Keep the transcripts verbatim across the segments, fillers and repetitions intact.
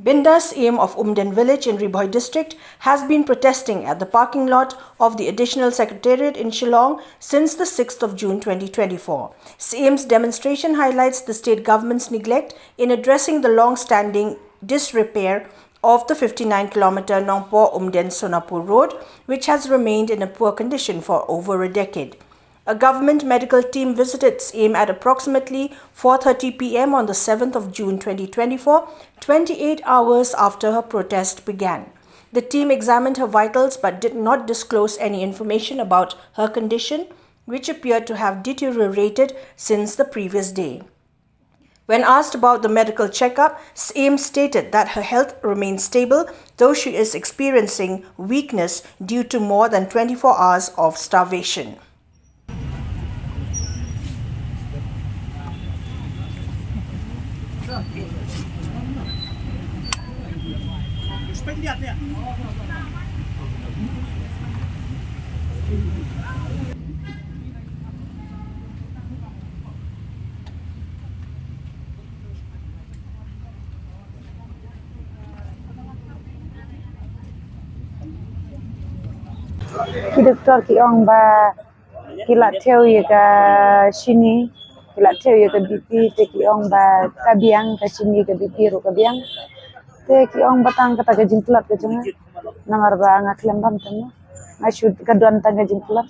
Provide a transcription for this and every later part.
Binda Syiem of Umden village in Ri Bhoi district has been protesting at the parking lot of the Additional Secretariat in Shillong since the sixth of June twenty twenty-four. Syem's demonstration highlights the state government's neglect in addressing the long-standing disrepair of the fifty-nine kilometer Nongpoh Umden Sonapur road, which has remained in a poor condition for over a decade. A government medical team visited Syiem at approximately four thirty p m on the seventh of June twenty twenty-four, twenty-eight hours after her protest began. The team examined her vitals but did not disclose any information about her condition, which appeared to have deteriorated since the previous day. When asked about the medical checkup, Syiem stated that her health remains stable, though she is experiencing weakness due to more than twenty-four hours of starvation. Ki doktor ki ong ba ki la thew ïa ka shini, ki la thew ïa ka B P, te ki ong ba ka biang ka shini, ka B P ruh ka biang. Te ki ong ba tang kata ka jingtlot ka jong nga. Namar ba nga khlem bam tang nga. Nga shu ka don tang ka jingtlot.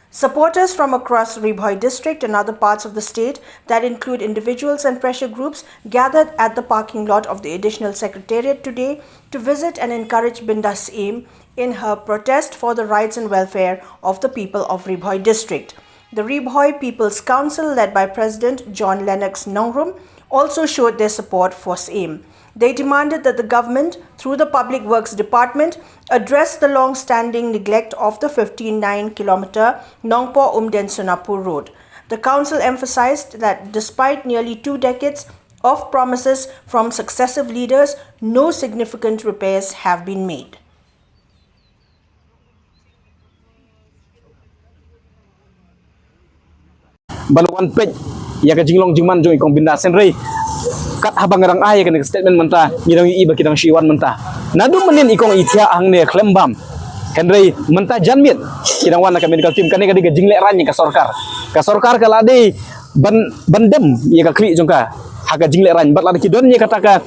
Supporters from across Ri Bhoi district and other parts of the state that include individuals and pressure groups gathered at the parking lot of the Additional Secretariat today to visit and encourage Binda Syiem in her protest for the rights and welfare of the people of Ri Bhoi district. The Ri Bhoi People's Council, led by President John Lennox Nongrum, also showed their support for Syiem. They demanded that the government, through the Public Works Department, address the long-standing neglect of the fifty-nine kilometer Nongpoh Umden Sonapur road. The council emphasized that despite nearly two decades of promises from successive leaders, no significant repairs have been made. Ban wan peit ïa ka jinglong jingman jong i Kong Binda Syiem, hynrei kat haba nga dang ai ïa kane ka statement mynta, ngi dang ïohi ba ki dang shu wan mynta. Naduh mynnin i Kong i thiah hangne khlem bam. Hynrei mynta janmiet ki dang wan na ka medical team, kane ka dei ka jinglehrain ïa ka sorkar. Ka sorkar ka la dei ban, ban dem ïa ka khlieh jong ka ha ka jinglehrain. Bad lada ki don ïa kata ka,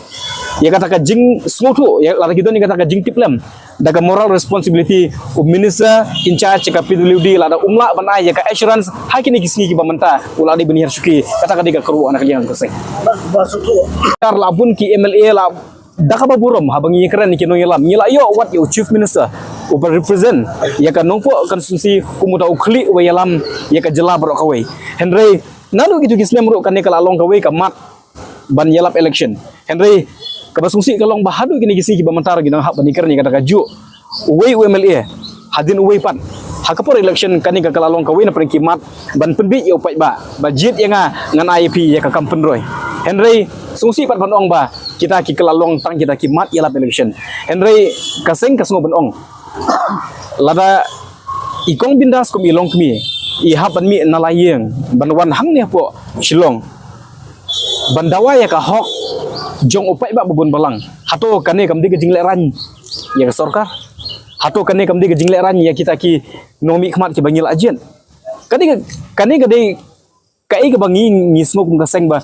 ïa kata ka jingsngewthuh, ïa lada ki don ïa kata ka jingtiplem da ka moral responsibility, u minister in charge ka P W D lada um lah ban ai ïa ka assurance ha kine ki sngi kiba mynta, u la dei ban hiar shuki. Kata ka dei ka kyrwoh na ka liang ka seng. Kar la bun ki M L A la da kaba burom haba ngi kren ki nongïalam, ngi la ïoh wat ïa u chief minister uba represent ïa ka Nongpoh constituency kum uta u khlieh uba ïalam ïa ka jylla baroh kawei. Hynrei naduh kito ki snem ruh kane ka la long kawei ka mat ban ïalap election. Hynrei kaba sngewsih ka long ba haduh kine ki sngi kiba mynta ruh ngi dang hap ban ïakren ïa kata kajuh. Uwei u M L A hadien uwei pat, ha ka por election kane ka la long kawei na pdeng ki mat ban pynbiej ïa u paidbah. Ba jied ïa nga ngan ai ïa phi ïa ka kam pynroi. Hynrei sngewsih pat ban ong ba kita ki la long tang kita ki mat ïalap election. Hynrei ka seng ka sngew ban ong, lada i Kong Binda Syiem kum i longkmie i hap ban mih na la ïing ban wan hangne hapoh Shillong ban dawa ïa ka hok jong u paidbah babun balang, hato kane kam dei ka jinglehrain ïa ka sorkar? Hato kane kam dei ka jinglehrain ïa kita ki nongmihkhmat kiba ngi la jied? Kane ka, kane ka dei kaei kaba ngi, ngi sngew kum ka seng ba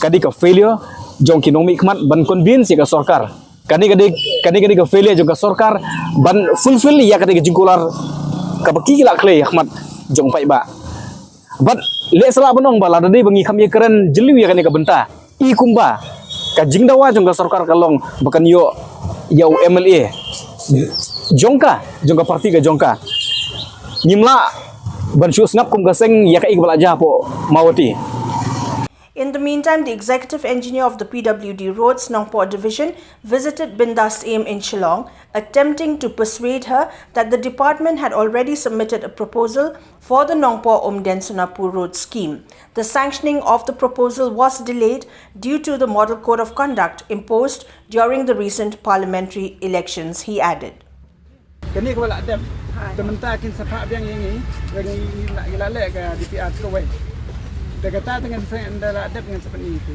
ka dei ka failure jong ki nongmihkhmat ban convince ïa ka sorkar. Kane ka dei, kane ka dei ka failure jong ka sorkar ban fulfill ïa kata ka jingkular kaba ki la khlei ha khmat jong u paidbah. Bad lehse lah ban ong ba lada dei ba ngi kham ïakren jylliew ïa kane ka bynta, i kumba ka jingdawa jong ka sorkar ka long ba kan ïoh ïa u M L A jong ka, jong ka party ka jong ka. Ngim lah ban shu sngap kum ka seng ïa kaei kaba la jia hapoh Mawhati. In the meantime, the executive engineer of the P W D Roads Nongpoh Division visited Binda Syiem in Shillong, attempting to persuade her that the department had already submitted a proposal for the Nongpoh Umden Sonapur Road scheme. The sanctioning of the proposal was delayed due to the Model Code of Conduct imposed during the recent parliamentary elections, he added. Kane kaba la dep. Te mynta kin sa phah biang ïa ngi, ïa ngi, ngi la, ngi la leh ka D P R kawei. Te kata te ngan sa, ynda la dep ngan sa pyni ïa phi.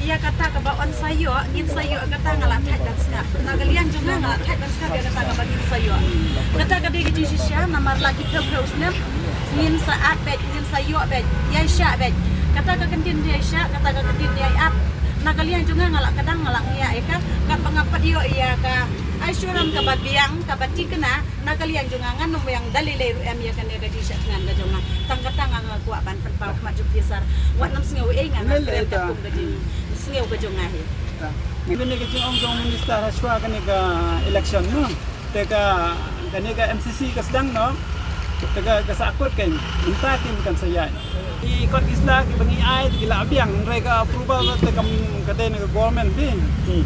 ïa kata kaba yn sa ïoh, ngin sa ïoh kata nga la thait ban skhem. Na ka liang jong nga nga la thait ban skhem ïa kata kaba ngin sa ïoh. Kata ka dei ka jingshisha namar la ki phew phew snem ngin sa ap beit, ngin sa ïoh beit, ïai shah beit. Kata ka kyntien ïai shah, kata ka kyntien ïai ap. Na ka liang jong nga nga la kdang, nga la ngiah ïa ka, katba nga pat ïoh ïa ka assurance kaba biang, kaba thikna, na ka liang jong nga ngan ym biang da lei lei ruh em ïa kane ka jingshah thngan ka jong nga. Tang kata nga nga kwah ban pynpaw khmat jong phi sir. Wat nym sngew ei, nga nga kren katkum ka jingsngew ka jong nga hi. Kane ka jingong jong minister hashwa kane ka election, no? Te ka, kane ka M C C ka sdang, no? Te ka, ka sakut kan mynta kim kan sa ïaid. Ki kot ki sla kiba ngi ai te ki la biang, hynrei ka approval te kam, ka dei na ka government, phi.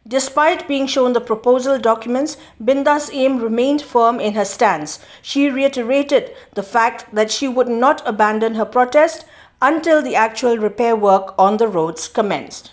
Despite being shown the proposal documents, Binda Syiem remained firm in her stance. She reiterated the fact that she would not abandon her protest until the actual repair work on the roads commenced.